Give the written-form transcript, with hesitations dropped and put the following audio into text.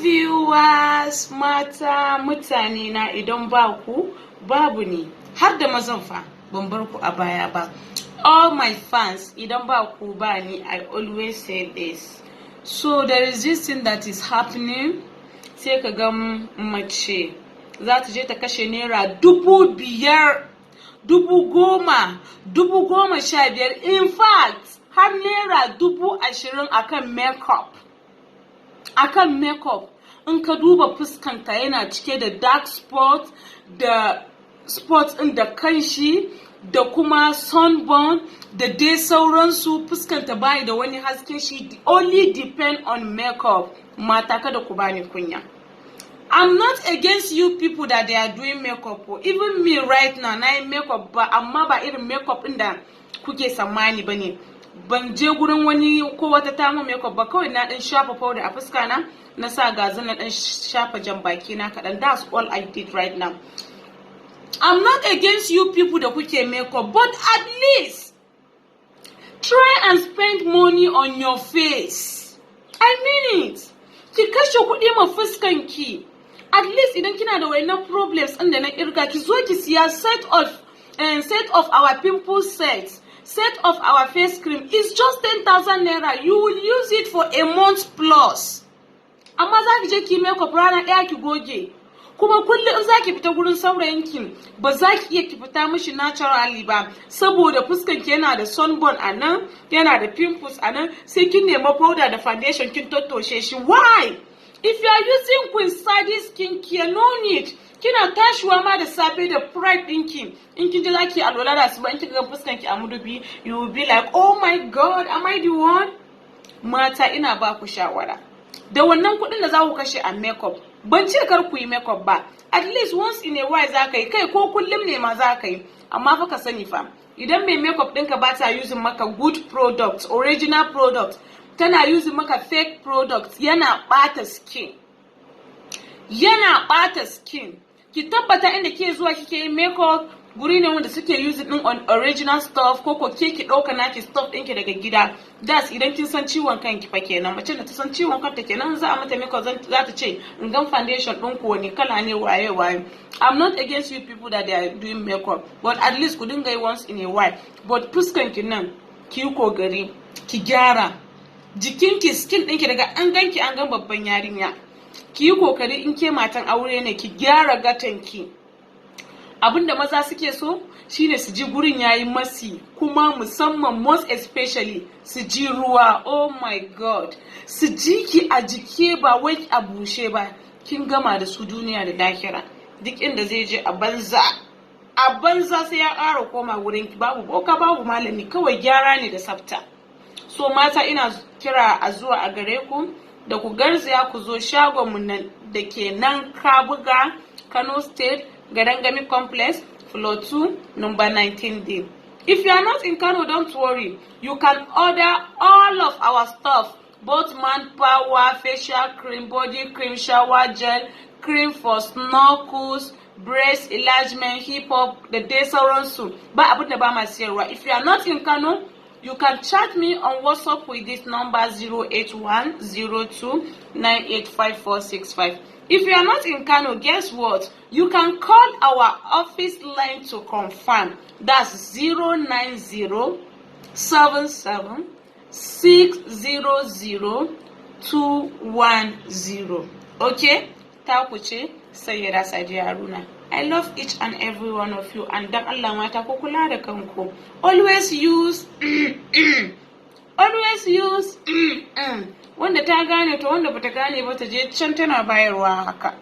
Viewers, mata, mutane na, idan ba ku babu ni. Har da mazan fa, ban bar ku a baya ba. All my fans, idan ba ku ba ni. I always say this. So there is this thing that is happening. Sai ka ga mace za ta je ta kashe ₦5,000, 10,000, 15,000, in fact har ₦20,000 akan makeup. Akan makeup, in ka duba fuskanta, yana cike da dark spot, da spot ɗin da kanshi, da kuma sunburn, da dai sauransu. Fuskanta bayi da wani hasken shi, only depend on makeup. Mata, kada ku bani kunya. I'm not against you people that they are doing makeup. Even me right now, na yi makeup ba, amma ba irin makeup ɗin da kuke tsammani ba ne. Ban je gurin wani ko wata ta mun makeup ba, kawai na ɗan shafa powder a fuska na, na sa gazal, na ɗan shafa jan baki na kaɗan. That's all I did right now. I'm not against you people da kuke makeup, but at least try and spend money on your face. I mean it. Ki kashe kuɗi ma fuskanki. At least idan kina da wayannan problems ɗin da na kirga, ki zo ki siya set of our pimple set, set of our face cream. It's just 10,000 naira. You will use it for a month plus. Amma za ki je ki makeup, rana ɗaya ki goge. Kuma kullum in za ki fita gurin saurayinki, ba za ki iya ki fita mishi naturally ba, saboda fuskanki yana da sunburn a nan, yana da pimples a nan, sai kin nema powder da foundation kin tottoshe shi. Why? If you are using Queen Sadi Skincare, no need. Kina tashiwa ma da safe da pride ɗinki, in kin ji za ki alwala da asuba, in kika ga fuskanki a madubi, you will be like, "Oh my God, am I the one?" Mata, ina ba ku shawara, da wannan kuɗin da za ku kashe a makeup, ban ce kar ku yi makeup ba, at least once in a while za ka yi, kai ko kullum ne ma za ka yi. Amma fa ka sani fa, idan mai makeup ɗinka ba ta using maka good product, original product, tana using maka fake product, yana ɓata skin, yana ɓata skin. Ki tabbata inda ke zuwa kike yin makeup guri ne wanda suke using din on original stuff, ko ke ki ɗauka naki stuff ɗinki daga gida. Das idan kin san ciwon kanki fa kenan. Mace da ta san ciwon kanta kenan, za a mata makeup, za ta ce, "In gan foundation ɗin ku wani kala ne?" Waye waye. I'm not against you people that they are doing makeup, but at least ku dinga yi once in a while. But fuskan ki nan, ki yi kokari ki gyara jikinki, skin ɗinki, daga an ganki an gan babban yarinya. Ki yi kokari, in ke matan aure ne, ki gyara gatanki. Abinda maza suke so shine su ji gurin yayi masi, kuma musamman, most especially, su ji ruwa. Oh my God, su ji ki a jike, ba wai a bushe ba. Kin gama da su duniya da lahira. Duk inda zai je, a banza a banza sai ya ƙara koma wurin ki. Babu boka, babu malami, kawai gyara ne da tsafta. So mata, ina kira a zuwa a gare ku da ku garzaya ku zo shagonmu nan da ke nan Kabuga, Kano State, Gadangami Complex, floor 2, number 19D. If you are not in Kano, don't worry. You can order all of our stuff, both manpower, facial cream, body cream, shower gel, cream for snorkels, breast enlargement, hip hop, da dai sauransu. Ba abin da ba ma siyarwa. If you are not in Kano, you can chat me on WhatsApp with this number, 08102985465. If you are not in Kano, guess what? You can call our office line to confirm. That's 090 77 600 210. Okay? Taku ce, Sayyada Sadiya Haruna. I love each and every one of you, and dan Allah mata, ku kula da kanku. Always use, always use. Wanda ta gane to, wanda bata gane ba ta je can tana bayarwa haka.